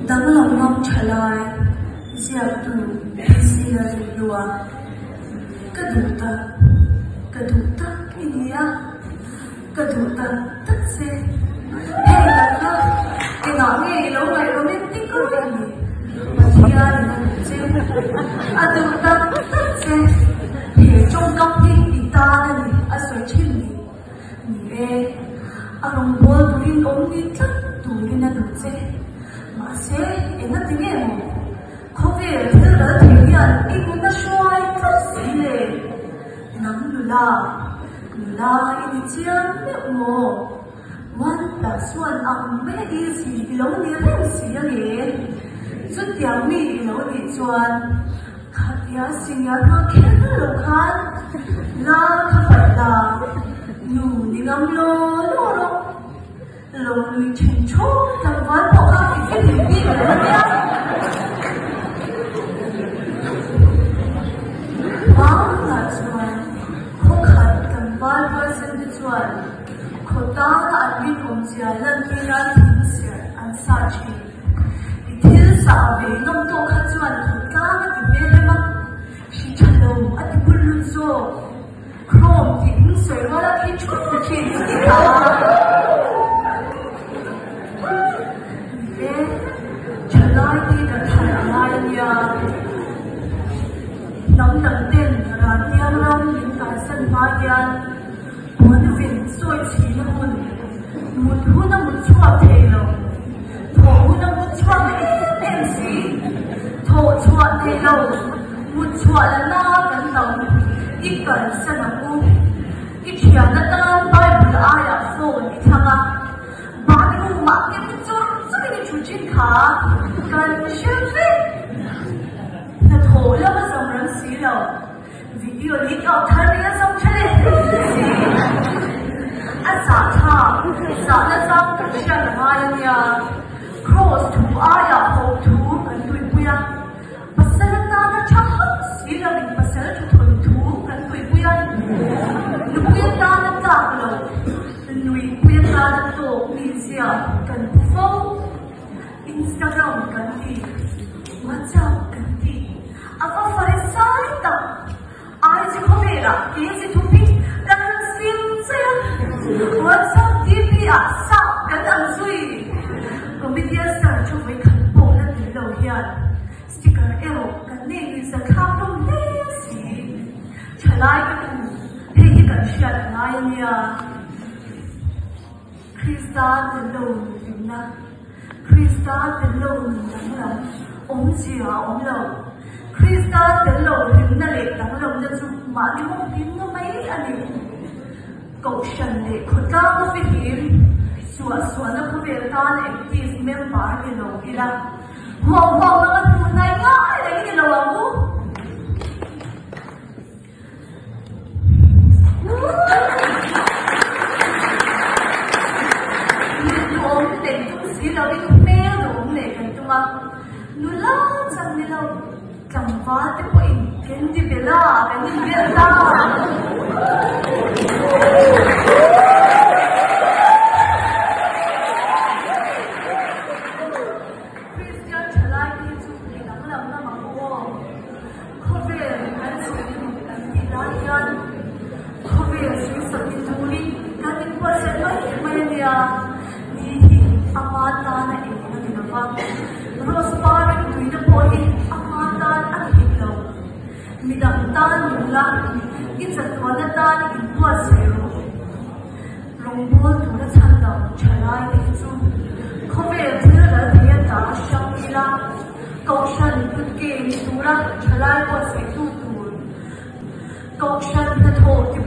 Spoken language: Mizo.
Danglam ngam thalai ziaktu PC Lalrinhlua Ka duh tak, ka duh tak i ni a, ka duh tak tak che. Hei tak kha engah nge i lo ngaih romantic rawih ni? Pathianin a duh che, a duh tak tak che. He tawngkam hi i tan a ni a sawi thin ni. Ni e, a rawngbâwl turin awm ni tlat turin a duh che. Mahse, engati nge maw? Khawvel thil ral thei hian i nuna hruai tlat si le? Nang nula, nula i ni chiang meuh maw? One plus one ang mai a easy i lo ni reng si a nge? Chutiang mi i lo nih chuan Khatia senior hma kher lo khan la kha paih la, nu ni ngam law law rawh. Lo nui then thaw tlangval pawh kha i fihlim bik lo a nia. Hmangah chuan khaw khat tlangval huaisen te chuan khaw tana an rinawmzia lantir nan thingserh an sa thin. I thil sah ve ngam tawh kha chuan tho tlang a ti hmel em a, hri tha lo a ti bul lut zawk. Chrome tih in sawi rual a khi thut ta thin i ti kha. Ni e, thalai te kan than a ngai a nia. Hnam dang ten Ratiang ram min kalsan hma hian Puan vin sawi chhina hun, mut hun a mut chhuak thei lo, thawh hun a mut chhuak em em si, thawh chhuah nei lo, mut chhuah la na kan tam, i kalsan ang u. I thian atan Bible aiah phone i thlang a, bathroom ah kem chur churin i thu thin kha kan hre vek. Hnathawh lama zawm reng si lo. Video leak out thar mai a zawng tha le A zah tha, zahna chang kan hriat a ngai a nia. Cross thu aiah hope thu kan tuipui a, pasal atana tha hauh si loin pasal thu thawn thu kan tuipui a, nupui atana tlak loh, nuipui atana tawk mi zia kan pu fo. Instagram kan ti, WhatsApp kan ti, a va farisai tak! IG khawvelah keizi thupi kan rawn sim chai a, WhatsApp DP ah sap kan ang zui. Comedian star chu vawikhat pawh la tel lo hian sticker erawh kan nei lui za thlak hlawm hle si. Thalai ka pu, hei hi kan hriat a ngai a nia. Krista tel lo nunhlimna, Krista tel lo nun danglam awmzia a awm lo. Krista tel lo hlimna leh danglamna chu mahni mawhhlimna mai a ni. Kohhran leh khawtlang a fihlim, suahsuahna khawvel tan active member ni lo ila, huau huau langa hnuh hnai ngai reng ni lo ang u. Duhawm neih tum si loin hmel duhawm neih kan tum a, nula chang ni lo tlangval te pawhin Candy Bella kan inbel ta. Kristian thalai te hi chu mi danglam lam ang u aw. Khawvel kan chhun kan tih lai hian khawvel suisak ni turin kan inbuatsaih mai mai a nia. Ni hi ama tan a eng a ni lo va, Rose par in tuina pawh hi ama tan a ni hek lo. Midang tan nula i chatuan atan inbuatsaih rawh. Rawngbawl tura chhan lo thalai te hi chu khawvel thil ral thei a ta hrang ila, Kohhran kutke ni tura thalai buatsaihtu tur, Kohhran hnathawh ti.